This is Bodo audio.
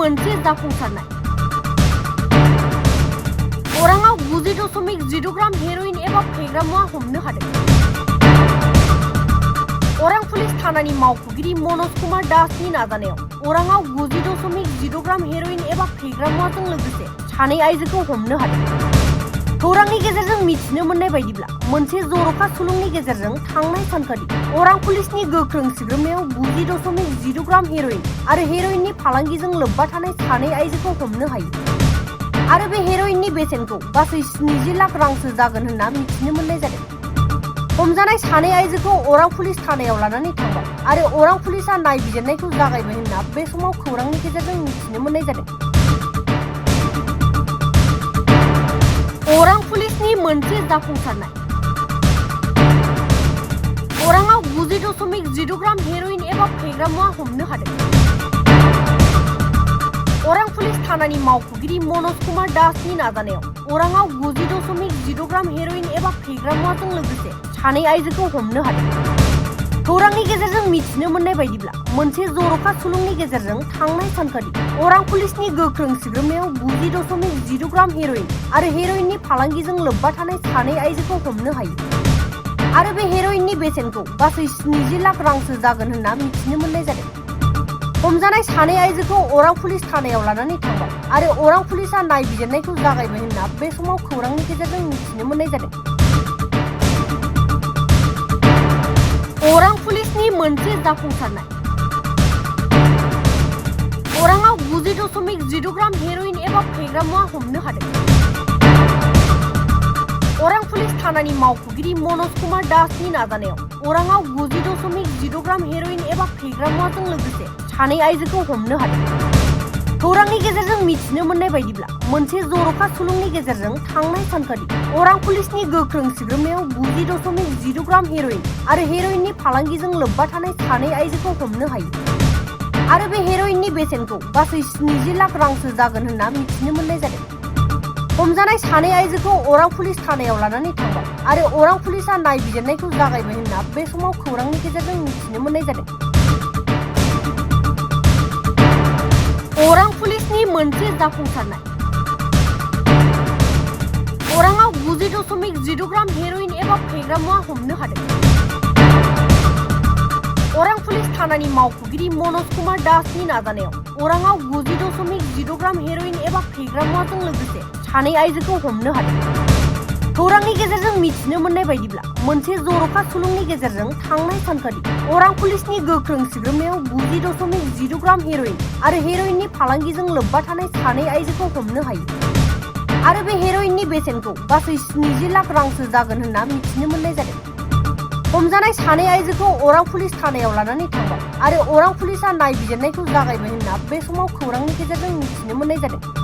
मोनसे जाफुंसारनाय। अराङाव 90.0 ग्राम हेर'इन एबा फेग्रा मुवा हमनो हादों। अरां पुलिस थानानि मावख'गिरि मनज कुमार दासनि नाजानायाव अराङाव 90.0 ग्राम हेर'इन एबा फेग्रा मुवाजों लोगोसे सानै आइजोखौ हमनो हादों। खौरांनि गेजेरजों मिथिनो मोननाय बायदिब्ला मोनसे जर'खा सुलुंनि गेजेरजों थांनाय सानखालि अरां पुलिसनि गोख्रों सिग्रोमनायाव 90.0 ग्राम हेर'इन आरो हेर'इननि फालांगिजों लोब्बा थानाय सानै आइजोखौ हमनो हायो आरो बे हेर'इननि बेसेनखौ गासै 70 लाख रांसो जागोन होनना मिथिनो मोननाय जादों। हमजानाय सानै आइजोखौ अरां पुलिस थानायाव लानानै थांबाय आरो अरां पुलिसआ नायबिजिरनायखौ जागायबाय होनना बे समाव खौरांनि गेजेरजों मिथिनो मोननाय जादों। अरां पुलिसनि मोनसे जाफुंसारनाय। अराङाव 90.0 ग्राम हेर'इन एबा फेग्रा मुवा हमनो हादों। अरां पुलिस थानानि मावख'गिरि मनज कुमार दासनि नाजानायाव अराङाव 90.0 ग्राम हेर'इन एबा फेग्रा मुवाजों लोगोसे सानै आइजोखौ हमनो हादों। खौरांनि गेजेरजों मिथिनो मोननाय बायदिब्ला मोनसे जर'खा सुलुंनि गेजेरजों थांनाय सानखालि अरां पुलिसनि गोख्रों सिग्रोमनायाव 90.0 ग्राम हेर'इन आरो हेर'इननि फालांगिजों लोब्बा थानाय सानै आइजोखौ हमनो हायो आरो बे हेर'इननि बेसेनखौ गासै 70 लाख रांसो जागोन होनना मिथिनो मोननाय जादों। हमजानाय सानै आइजोखौ अरां पुलिस थानायाव लानानै थांबाय आरो अरां पुलिसआ नायबिजिरनायखौ जागायबाय होनना बे समाव खौरांनि गेजेरजों मिथिनो मोननाय जादों। अरां पुलिसनि मोनसे जाफुंसारनाय। अराङाव 90.0 ग्राम हेर'इन एबा फेग्रा मुवा हमनो हादों। अरां पुलिस थानानि मावख'गिरि मनज कुमार दासनि नाजानायाव अराङाव 90.0 ग्राम हेर'इन एबा फेग्रा मुवाजों लोगोसे सानै आइजोखौ हमनो हादों। खौरांनि गेजेरजों मिथिनो मोननाय बायदिब्ला मोनसे जर'खा सुलुंनि गेजेरजों थांनाय सानखालि अरां पुलिसनि गोख्रों सिग्रोमनायाव 90.0 ग्राम हेर'इन आरो हेर'इननि फालांगिजों लोब्बा थानाय सानै आइजोखौ हमनो हायो आरो बे हेर'इननि बेसेनखौ गासै 70 लाख रांसो जागोन होनना मिथिनो मोननाय जादों। हमजानाय सानै आइजोखौ अरां पुलिस थानायाव लानानै थांबाय आरो अरां पुलिसआ नायबिजिरनायखौ जागायबाय होनना बे समाव खौरांनि गेजेरजों मिथिनो मोननाय जादों। अरां पुलिसनि मोनसे जाफुंसारनाय। अराङाव 90.0 ग्राम हेर'इन एबा फेग्रा मुवा हमनो हादों। अरां पुलिस थानानि मावख'गिरि मनज कुमार दासनि नाजानायाव अराङाव 90.0 ग्राम हेर'इन एबा फेग्रा मुवाजों लोगोसे सानै आइजोखौ हमनो हादों। खौरांनि गेजेरजों मिथिनो मोननाय बायदिब्ला मोनसे जर'खा सुलुंनि गेजेरजों थांनाय सानखालि अरां पुलिसनि गोख्रों सिग्रोमनायाव 90.0 ग्राम हेर'इन आरो हेर'इननि फालांगिजों लोब्बा थानाय सानै आइजोखौ हमनो हायो आरो बे हेर'इननि बेसेनखौ गासै 70 लाख रांसो जागोन होनना मिथिनो मोननाय जादों। हमजानाय सानै आइजोखौ अरां पुलिस थानायाव लानानै थांबाय आरो अरां पुलिसआ नायबिजिरनायखौ जागायबाय होनना बे समाव खौरांनि गेजेरजों मिथिनो मोननाय जादों।